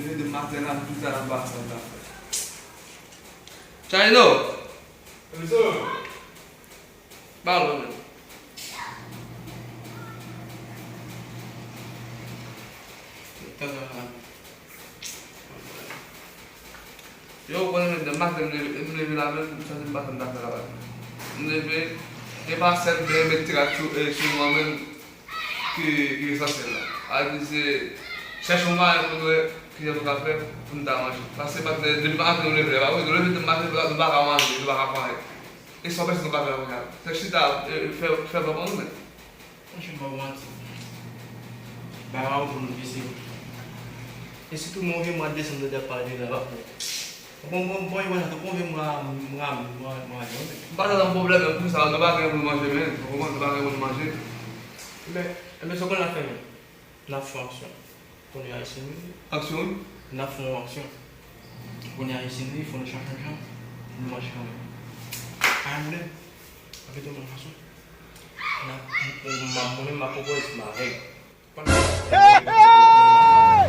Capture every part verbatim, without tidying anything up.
Leve demen maten la, m di sa la, m pa sa, m pa fè. Chayno! Ba lò menm. Yo, konnen menm, demen maten, m leve, m leve la menm, m santi m pa sa m ta fè la, pa. M leve, e pa sèl byen met tira sou, e, sou mwen menm ki, ki esansyèl la. A di se chèche yon mwayen pou n wè kijan nou ka fè pou n ta manje. Paske patnè, depi maten nou leve, pa vre, nou leve depi maten, nou pa ka manje, nou pa ka fè anyen. E sa w panse nou ka fè la kounye a? Se chita, e, fè, fè van ban nou, men. Monchè, m pa pou manti. Bagay la pou nou vise. E sitou mwen, mwen desann nan dèyè pale la, pa bon. Bon, bon, bon, mwen tankou mwen, mwen, mwen, mwen, mwen, mwen. M pa nan pwoblèm pou sa, nou pa gen pou nou manje, men. Ou konprann, nou pa gen pou nou manje. Men, men sa w konn n ap fè, men. N ap fè aksyon. Kounye a isit li. Aksyon? N ap fè yon aksyon. Kounye a isit li, fò nou chache yon jan pou nou manje kanmenm. Pa gen pwoblèm. Avèk yon fason. N ap, m, m, m, mwen menm, m ap pwopoze m avèk. Hey, hey!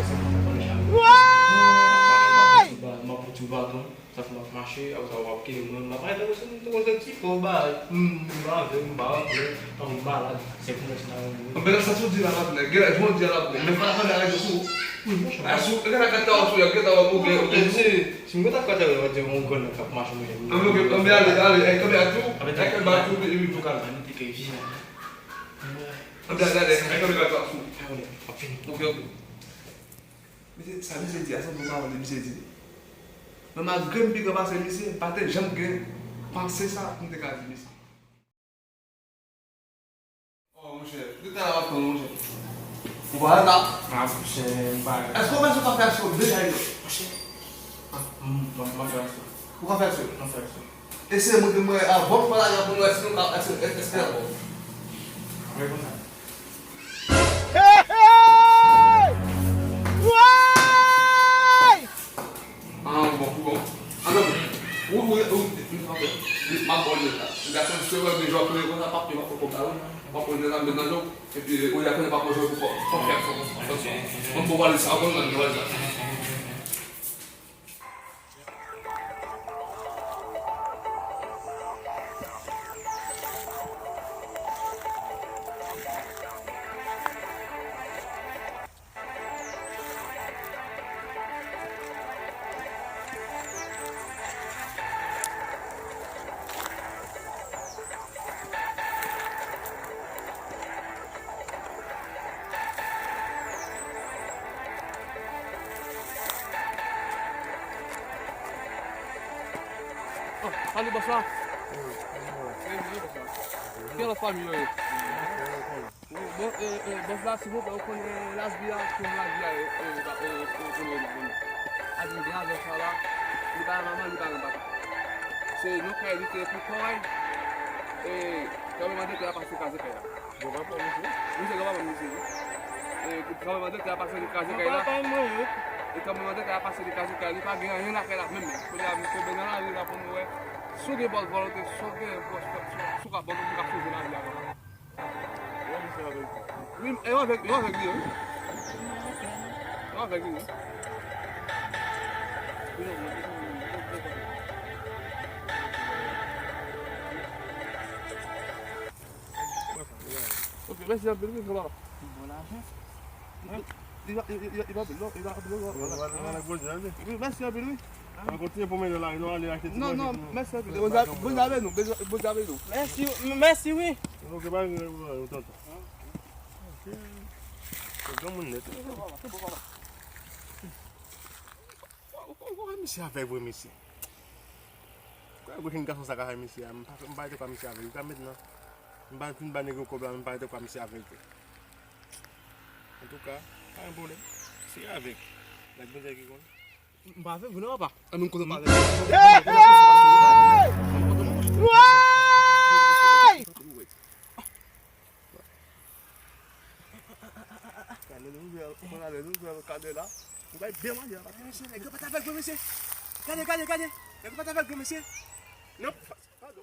Why? M ap fouti w baton. Sa fè m ap mache, apre sa w ap kite mwen, m ap mache tankou se, tankou se ti fo, ba, m, m pa vle, m pa vle, tankou m malad, se pou mwen se la mwen. Anben, sa sou di la, patnè, gen lè jodi a l ap bon, men fò n ap tande radyo sou. Wi, monchè. A sou, gen lè kat ta w sou, gen ta w ou gen, ou gen. Si, si m gen ta kat ta w, di yon grann nèg k ap mache, mwen. Anben, ok, anben, ale, ale, e, kanpe a tou, e, kanpe a tou, epi tou kalm. Ann te ke vin. Anben, ale, ale, e, kanpe a tou, ap sou. Ok, ok. Misye, sa misye di a, se bon pawòl misye di. Men malgre m pi gran pase misye, m pa te janm gen panse sa pou m te ka di misye. Oh, monchè, tout tan w ap tann, monchè. Ou pa reta? Ah, monchè, m pa reta. Èske w panse w ka fè aksyon deja, Hector? Monchè, m, m, m, m ap fè aksyon. Ou ka fè aksyon? M ap fè aksyon. Eseye montre mwen avan pou pale avè w pou nou wè si nou ka, èske, èske, èske l ap bon. Apre konsa. Hey, hey! Why? Ah, bon, bon. Ah, non. Ou, ou, ou, m ap ba w lòt la. Gason, se vre, men jwè konnen konsa, p ap, p ap poko ba ou. M ap pran nan men nan jwè. Epi, ou ya konnen pa pran jwè pou fò. Fò fè, fò, fò, fò, fò. Mwen bon pale sa, bon, nan jwè sa. Oh, salut, bonsoir. Ki lòt fami yo ye? Bon, e, e, bòs la, silvouplè, ou konnen lavi a, konnen lavi a, e, e, e, e, konnen la, konnen. Adi, gen avè sa la, li pa gen manman, li pa gen papa. Se yon kay li te pou kò, e, tranblemanntè a pase kraze kay la. Granpapa misye? Wi, se granpapa misye, wi. E, tranblemanntè a pase li kraze kay la. Papa mwen, wi. E tranblemanntè a pase li kraze kay la, li pa gen anyen lakay la menm, menm. Kounye a, nou tonbe nan lari la pou nou wè. Si w gen bòn volonte, si w gen bòn, si w ka bòn, nou ka sove lavi a. Wi, e yo avèk, yo avèk li, wi. Yo avèk li, wi. Ok, mèsi anpil, wi, frè. Bon lajan. Li pa, li, li, li pa anpil, non, li pa anpil, non. Wi, mèsi anpil, wi. An kontinye pwomennen la, nou ale achte ti manje pou nou. Non, non, mèsi anpil. Bondye avèk nou, Bondye avèk nou. Mèsi, m-, mèsi, wi. Ok, pa gen pwoblèm, tonton. Ok. Se granmoun nèt. Ou, ou, ou, ou, misye avèk vre, mesye. Kwè grenn gason sa ka fè misye a, m pa, m pa rete kwa misye avèk li. Jiska mentnan, m pa fin ba nèg yo kòb la, m pa rete kwa misye avèk li. Antouka, pa gen pwoblèm. Se avèk. Nèg Bondye ki konn. M pa avèk vre non, papa. Ann, m kote m pa avèk. Hey, hey! Why? Gade nouvèl, gade nouvèl, gade la. Ou bay byen manje la, papa. Mesye, nèg yo pa t avèk vre, mesye. Gade, gade, gade. Nèg yo pa t avèk vre, mesye. Non, pa, pa, non,